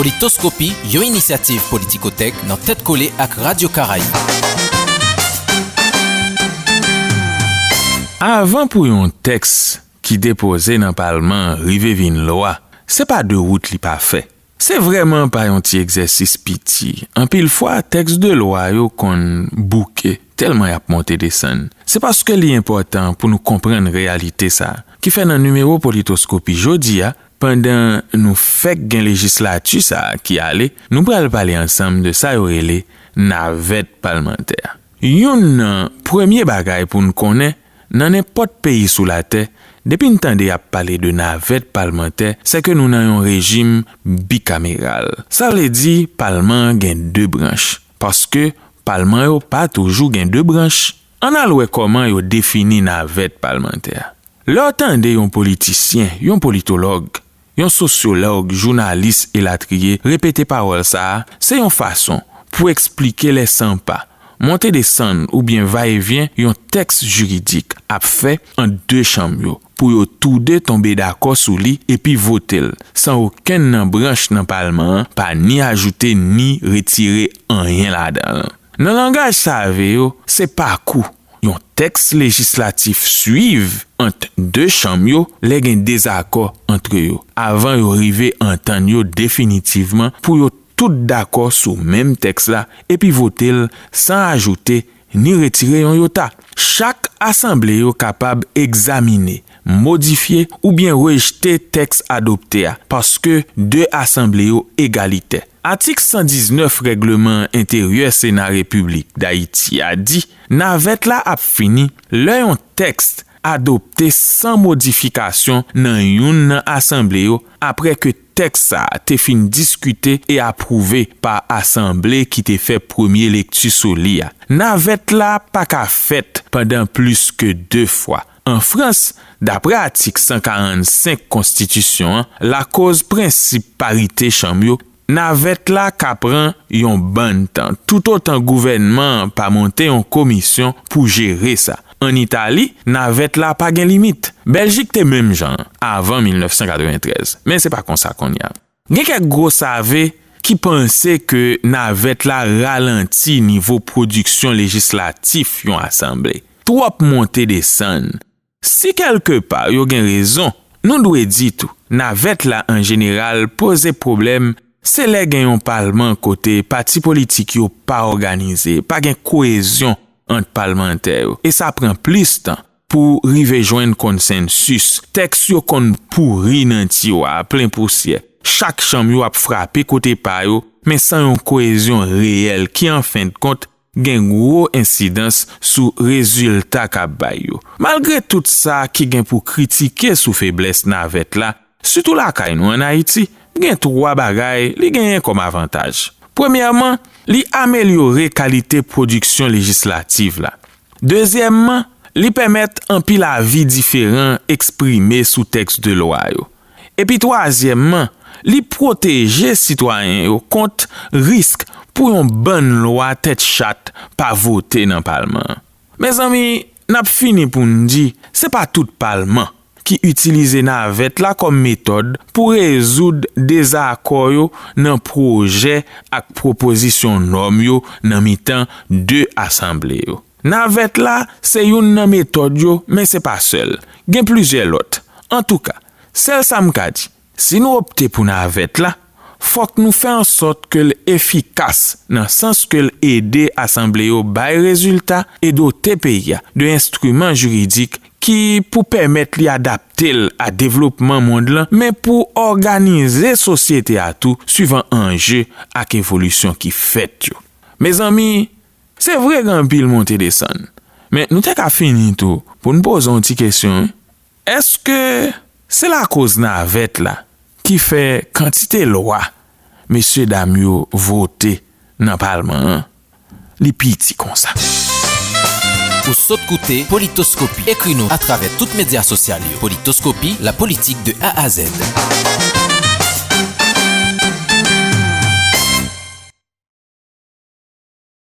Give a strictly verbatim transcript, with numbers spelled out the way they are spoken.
Politoskopi, yon inisyativ Politikotèk nan tèt kole ak Radyo Karayib. Avan pou yon tèks ki depoze nan palman rive vin lwa, se pa de wout li pa fè. Se vrèman pa yon ti egzèsis piti. Anpil fwa, tèks de lwa yo konn bouke tèlman y ap monte desann. Se paske li enpòtan pou nou konprann reyalite sa a. Ki fè nan nimewo Politoskopi jodi a, pandan nou fèk gen lejislati sa a ki ale, nou pral pale ansanm de sa yo rele navèt palmantè. Youn nan premye bagay pou n konnen, nan nenpòt peyi sou latè, depi n tande y ap pale de navèt palmantè, se ke nou nan yon rejim bikameral. Sa vle di palman an gen de branch, paske palman yo pa toujou gen de branch. Ann al wè kòman yo defini navèt palmantè a. Lè w tande yon politisyen, yon politològ, yon sosyològ, jounalis, elatriye, repete pawòl sa a, se yon fason pou eksplike lè sanpa, monte desann oubyen va e vyen yon tèks jiridik ap fè ant de chanm yo, pou yo toude tonbe dakò sou li epi vote l, san okenn nan branch nan palman an pa ni ajoute ni retire anyen ladan l. Nan langaj save yo, se pakou yon tèks lejislatif swiv ant de chanm yo lè gen dezakò ant yo, avan yo rive antann yo definitivman pou yo tout dakò sou menm tèks la epi vote l san ajoute ni retire yon yota. Chak asanble yo kapab egzamine, modifye oubyen rejte tèks adopte a, paske de asanble yo egalitè. Atik san diznèf Règleman Enteryè Sena Repiblik Dayiti a di, navèt la ap fini lè yon tèks adopte san modifikasyon nan youn nan asanble yo, apre ke tèks sa a te fin diskite e apwouve pa asanble ki te fè premye lekti sou li a. Navèt la pa ka fèt pandan plis ke de fwa. An Frans, dapre atik san karannsenk konstitisyon an, lakoz prensip parite chanm yo, navèt la ka pran yon bann tan, toutotan gouvènman an pa monte yon komisyon pou jere sa. Ann Itali, navèt la pa gen limit. Bèljik te menm jan an, avan mil nèf san katreventrèz, men se pa konsa kounye a. Gen kèk gwo save ki panse ke navèt la ralanti nivo pwodiksyon lejislatif yon asanble. Twòp monte desann. Si kèlke pa yo gen rezon, nou dwe di tou, navèt la an jeneral poze pwoblèm, se lè gen yon palman kote pati politik yo pa òganize, pa gen koyezyon ant palmantè yo, e sa pran plis tan pou rive jwenn konsensis. Tèks yo konn pouri nan tiwa, plen pousyè. Chak chanm yo ap frape kote pa yo, men san yon koyezyon reyèl ki, an fen de kont, gen gwo ensidans sou rezilta k ap bay yo. Malgre tout sa ki gen pou kritike sou feblès navèt la, sitou lakay nou ann Ayiti, gen twa bagay li genyen kòm avantaj. Premyèman, li amelyore kalite pwodiksyon lejislatif la. Dezyèmman, li pèmèt anpil avi diferan eksprime sou tèks de lwa yo. Epi twazyèmman, li pwoteje sitwayen yo kont risk pou yon bann lwa tèt chat pa vote nan palman an. Mezanmi, n ap fini pou n di, se pa tout palman ki itilize navèt la kòm metòd pou rezoud dezakò yo nan pwojè ak pwopozisyon nòm yo nan mitan de asanble yo. Navèt la se youn nan metòd yo, men se pa sèl. Gen plizyè lòt. Antouka, sèl sa m ka di, si nou opte pou navèt la, fòk nou fè ansòt ke l efikas, nan sans ke l ede asanble yo bay rezilta e dote peyi a de enstriman jiridik ki pou pèmèt li adapte l a devlopman mond lan, men pou òganize sosyete a tou, swivan anje ak evolisyon ki fèt yo. Mezanmi, se vre gen anpil monte desann, men nou te ka fini tou pou n poze yon ti kesyon, wi. Èske se lakoz navèt la ki fè kantite lwa mesyedam yo vote nan palman an, li piti konsa? Ou sot koute Politoskopi. Ekri nou atravè tout medya sosyal yo. Politoskopi, la politique de A à Z.